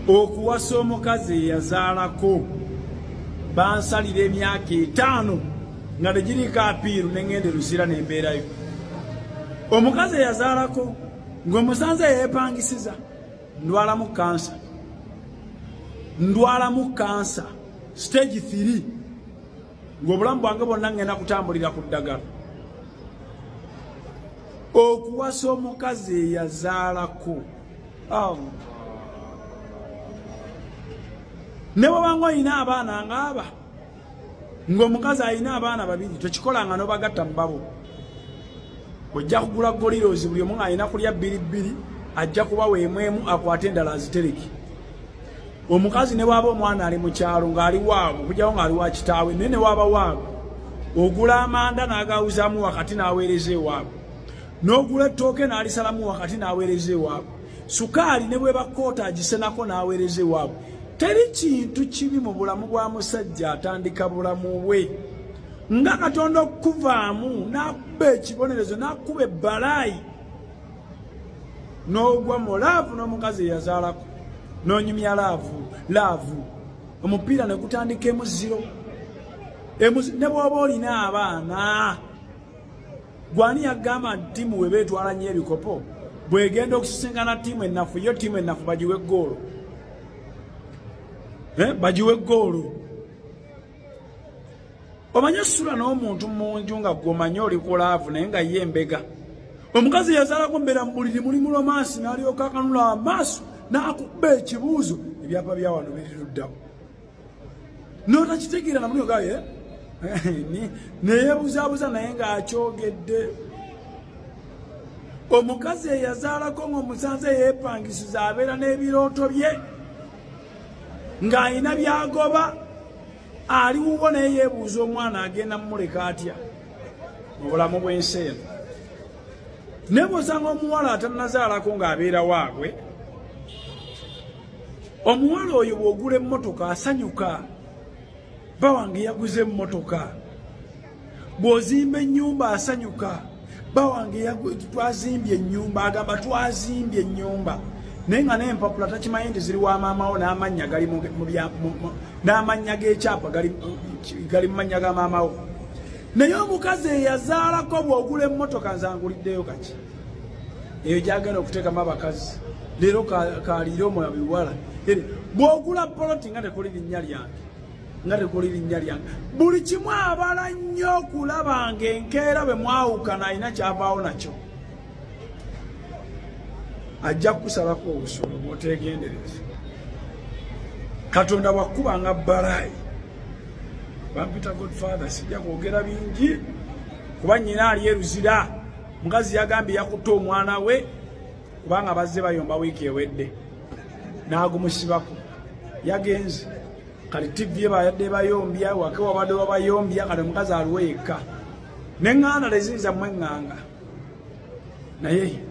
Okuwasa omukazi eyazaalako, bansalira emyaka 5 nga tegiriko apiiru, neŋŋenda eruzira nembeerayo. Omukazi eyazaalako ng'omusanze yeepangisiza, ndwalamu kansa, ndwalamu kansa stage 3, ng'obulamu bwange bwonna ŋŋenda kutambulira ku ddagala. Okuwasa omukazi eyazaalako, Allah, ne bwobanga olina abaana ngaaba, ng'omukazi alina abaana babiri, tokikolanga n'obagatta mu babo. Ojja kugula golirozi, buli omu alina kulya bbiri bbiri, ajja kubawa emu emu, akwate endala azitereke. Omukazi ne bwaba omwana ali mu kyalo ng'ali waabwe, okugyawo ng'ali wa kitaawe, naye ne waaba waabwe, ogula amanda n'agawuzaamu wakati n'aweereza ewaabwe, n'ogula ettooke n'alisalamu wakati n'aweereza ewaabwe, sukaali ne bweba koota agisenako n'aweereza ewaabwe. Teri kintu kibi mu bulamu bwa musajja atandika bulamu bwe nga Katonda okukuvaamu n'akuba ekibonerezo, n'akuba ebbalaayi, n'ogwa mu love n'omukazi eyazaalako, n'onyumya love love, omupiira ne gutandika emuziro. Ne bw'oba olina abaana, gwani yagamba nti ttiimu weba etwala nnyo ebikopo bwegenda okusisinkana ttiimu ennafu, yo ttiimu ennafu bagiwe eggoolo, bagiwe eggoolo? Omanye osula n'omuntu mu nju nga gwomanyi oli ku love, naye nga ye embega. Omukazi yazaalako, mbeera mu buliri, muli mu romance, n'alyoka akanula amaaso n'akuba ekibuuzo, "Ebyapa bya wano biri luddawo?" Notakitegeera namuliogaye neyeebuzaabuza, naye ng'akyogedde. Omukazi eyazaalako ng'omusanze yeepangisiza, abeera n'ebirooto bye ng'alina by'agoba, ali wuwo, naye yeebuuza omwana agenda mumuleka atya mu bulamu bw'ensi eno. Naye bw'osanga omuwala atannazaalako ng'abeera waabwe, omuwala oyo bw'ogula emmotoka asanyuka, "Ba wange yaguze emmotoka." Bw'ozimba ennyumba asanyuka, "Ba wange twazimbye ennyumba." Agamba, "Twazimbye ennyumba," naye nga n'empapula takimanyi nti ziri wa maamawo, n'amannya gali n'amannya g'ekyapa gali mu mannya ga maamawo. Naye omukazi eyazaalako, bw'ogula emmotoka, nzanguliddeyo kaki eyo gyagenda okuteekamu abakazi leero kaliire omwoyo biwala. Bw'ogula poloti, nga tekuli linnya lyange, nga tekuli linnya lyange. Buli kimu abala nnyo okulaba ng'enkeera bwe mwawukana alina kyavaawo nakyo. Ajja kukusalako obusolo bw'oteegendereza. Katonda bwakubanga balaayi, bampita Godfather, sijja kwogera bingi kuba nnyina ali eruzira. Mukazi yagambye yakutte omwana we kubanga bazze bayomba wiiki ewedde, n'agumusibako, yagenze. Kati TV bayadde bayombya, wake wabadde wabayombya. Kati omukazi aliwo yekka neŋŋanda teziyinza mweŋŋanga, naye